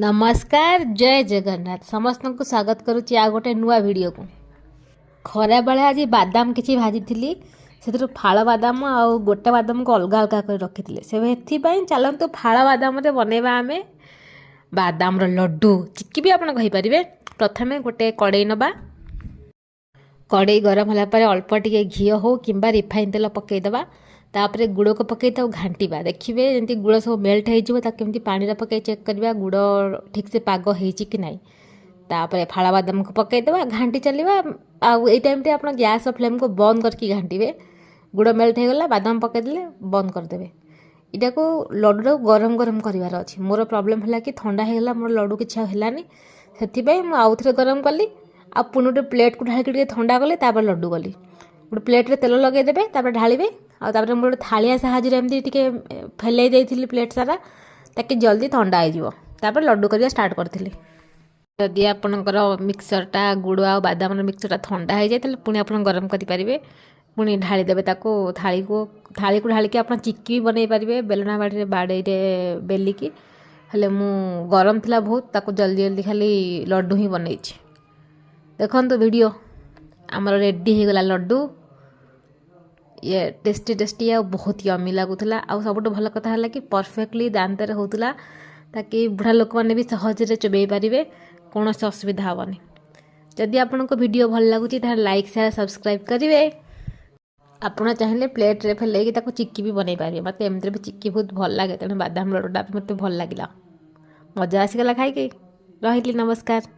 ନମସ୍କାର, ଜୟ ଜଗନ୍ନାଥ। ସମସ୍ତଙ୍କୁ ସ୍ୱାଗତ କରୁଛି ଆଉ ଗୋଟେ ନୂଆ ଭିଡ଼ିଓକୁ। ଖରାବେଳେ ଆଜି ବାଦାମ କିଛି ଭାଜିଥିଲି। ସେଥିରୁ ଫାଳ ବାଦାମ ଆଉ ଗୋଟା ବାଦାମକୁ ଅଲଗା ଅଲଗା କରି ରଖିଥିଲି। ସେଥିପାଇଁ ଚାଲନ୍ତୁ, ଫାଳ ବାଦାମରେ ବନେଇବା ଆମେ ବାଦାମର ଲଡ଼ୁ, ଚିକି ବି ଆପଣ କହିପାରିବେ। ପ୍ରଥମେ ଗୋଟେ କଡ଼େଇ ନେବା। କଡ଼େଇ ଗରମ ହେଲା ପରେ ଅଳ୍ପ ଟିକେ ଘିଅ ହେଉ କିମ୍ବା ରିଫାଇନ୍ ତେଲ ପକାଇଦେବା। ତାପରେ ଗୁଡ଼କୁ ପକାଇ ତାକୁ ଘାଣ୍ଟିବା। ଦେଖିବେ ଯେମିତି ଗୁଡ଼ ସବୁ ମେଲ୍ଟ ହେଇଯିବ। ତାକୁ କେମିତି ପାଣିରେ ପକାଇ ଚେକ୍ କରିବା ଗୁଡ଼ ଠିକ୍ସେ ପାଗ ହେଇଛି କି ନାହିଁ। ତାପରେ ଫାଳ ବାଦାମକୁ ପକାଇଦେବା, ଘାଣ୍ଟି ଚାଲିବା। ଆଉ ଏଇ ଟାଇମ୍ରେ ଆପଣ ଗ୍ୟାସ୍ ଫ୍ଲେମ୍କୁ ବନ୍ଦ କରିକି ଘାଣ୍ଟିବେ। ଗୁଡ଼ ମେଲ୍ଟ ହେଇଗଲା, ବାଦାମ ପକାଇଦେଲେ, ବନ୍ଦ କରିଦେବେ। ଏଇଟାକୁ ଲଡ଼ୁଟାକୁ ଗରମ ଗରମ କରିବାର ଅଛି। ମୋର ପ୍ରୋବ୍ଲେମ୍ ହେଲା କି ଥଣ୍ଡା ହେଇଗଲା ମୋର ଲଡ଼ୁ, କିଛି ଆଉ ହେଲାନି। ସେଥିପାଇଁ ମୁଁ ଆଉଥରେ ଗରମ କଲି ଆଉ ପୁଣି ଗୋଟେ ପ୍ଲେଟ୍କୁ ଢାଳିକି ଟିକେ ଥଣ୍ଡା କଲି, ତାପରେ ଲଡ଼ୁ କଲି। ଗୋଟେ ପ୍ଲେଟ୍ରେ ତେଲ ଲଗାଇଦେବେ, ତାପରେ ଢାଳିବେ। ଆଉ ତାପରେ ମୁଁ ଗୋଟେ ଥାଳିଆ ସାହାଯ୍ୟରେ ଏମିତି ଟିକେ ଫେଲେଇ ଦେଇଥିଲି ପ୍ଲେଟ୍ ସାରା, ତାକି ଜଲ୍ଦି ଥଣ୍ଡା ହେଇଯିବ। ତାପରେ ଲଡ଼ୁ କରିବା ଷ୍ଟାର୍ଟ କରିଥିଲି। ଯଦି ଆପଣଙ୍କର ମିକ୍ସଚର୍ଟା, ଗୁଡ଼ ଆଉ ବାଦାମର ମିକ୍ସଚର୍ଟା ଥଣ୍ଡା ହେଇଯାଏ, ତାହେଲେ ପୁଣି ଆପଣ ଗରମ କରିପାରିବେ। ପୁଣି ଢାଳିଦେବେ ତାକୁ ଥାଳିକୁ। ଥାଳିକୁ ଢାଳିକି ଆପଣ ଚିକି ବି ବନେଇ ପାରିବେ ବେଲଣା ବାଡ଼ିରେ ବାଡ଼େଇରେ ବେଲିକି। ହେଲେ ମୁଁ ଗରମ ଥିଲା ବହୁତ, ତାକୁ ଜଲ୍ଦି ଜଲ୍ଦି ଖାଲି ଲଡ଼ୁ ହିଁ ବନେଇଛି। ଦେଖନ୍ତୁ ଭିଡ଼ିଓ, ଆମର ରେଡ଼ି ହେଇଗଲା ଲଡ଼ୁ। ଇଏ ଟେଷ୍ଟି ଟେଷ୍ଟି ଆଉ ବହୁତ ୟମି ଲାଗୁଥିଲା। ଆଉ ସବୁଠୁ ଭଲ କଥା ହେଲା କି ପରଫେକ୍ଟଲି ଦାନ୍ତରେ ହେଉଥିଲା, ତାକି ବୁଢ଼ା ଲୋକମାନେ ବି ସହଜରେ ଚୋବେଇ ପାରିବେ, କୌଣସି ଅସୁବିଧା ହେବନି। ଯଦି ଆପଣଙ୍କୁ ଭିଡ଼ିଓ ଭଲ ଲାଗୁଛି, ତାହେଲେ ଲାଇକ୍, ସେୟାର, ସବସ୍କ୍ରାଇବ୍ କରିବେ। ଆପଣ ଚାହିଁଲେ ପ୍ଲେଟ୍ରେ ଫେଲେଇକି ତାକୁ ଚିକି ବି ବନେଇ ପାରିବେ। ମୋତେ ଏମିତିରେ ବି ଚିକି ବହୁତ ଭଲ ଲାଗେ, ତେଣୁ ବାଦାମ ଲଡ଼ୁଟା ବି ମୋତେ ଭଲ ଲାଗିଲା। ମଜା ଆସିଗଲା ଖାଇକି। ରହିଲି, ନମସ୍କାର।